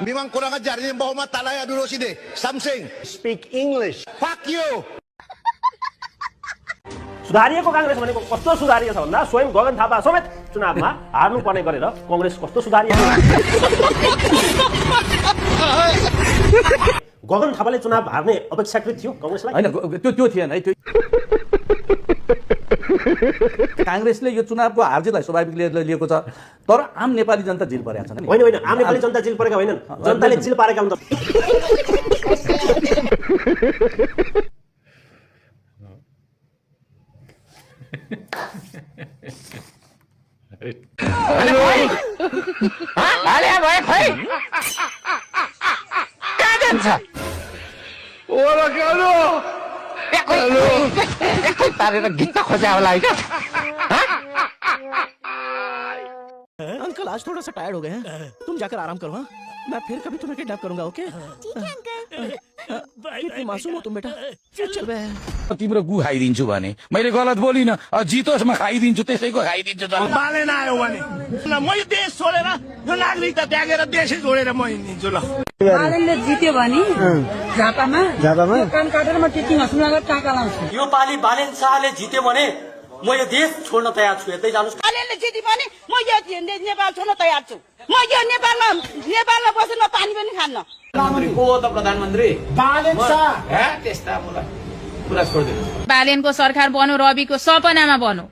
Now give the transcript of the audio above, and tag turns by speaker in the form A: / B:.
A: Memang kurang ajar ini bawa mata layar dulu sini. Something.
B: Speak English.
A: Fuck you.
C: सुधारिएको Congress भनेको कस्तो सुधारिएको छ भन्दा स्वयं गगन थापा समेत चुनावमा हार्नुपर्ने गरेर कांग्रेस कस्तो सुधारिएको गगन थापाले चुनाव हार्ने अपेक्षाकृत थियो कांग्रेसलाई
D: हैन त्यो थिएन है त्यो कांग्रेसले यो चुनावको हारजितलाई स्वाभाविक लिएको छ तर आम नेपाली जनता जिल परेका छन्
C: होइन होइन आम नेपाली जनता जिल परेका होइनन् जनताले जिल पारेका हुन्
E: अंकल आज थोड़ा सा टायर्ड हो गए हैं तुम जाकर आराम करो हाँ मैं फिर कभी तुम्हें किडनैप करूंगा ओके
F: ठीक है अंकल
E: कितनी मासूम हो तुम बेटा चल बे
G: तिम्रो गु खाइदिन्छु भने मैले गलत बोलिन जितोस् म खाइदिन्छु त्यसैको खाइदिन्छु
A: बालेन आयो भने म यो देश छोडेर यो नागरिकता त्यागेर देशै छोडेर म हिँड्दिन्छु ल
H: बालेनले जित्यो भने झापामा कान काटेर म टिचिङ हस्पिटल लगेर टाका लाउँछु
I: यो पालि बालेन शाहले जित्यो भने म यो देश छोड्न तयार छु यतै जानुस्
H: बालेनले जित्यो भने म यो नेपाल छोड्न तयार छु म यो नेपालमा बसेर म पानी पनि खान्न
I: प्रधानमन्त्री को हो त प्रधानमन्त्री
A: बालेन शाह
I: त्यस्ता मलाई कुरा छोड्दिनु
F: बालेनको सरकार बनो रविको सपनामा बनो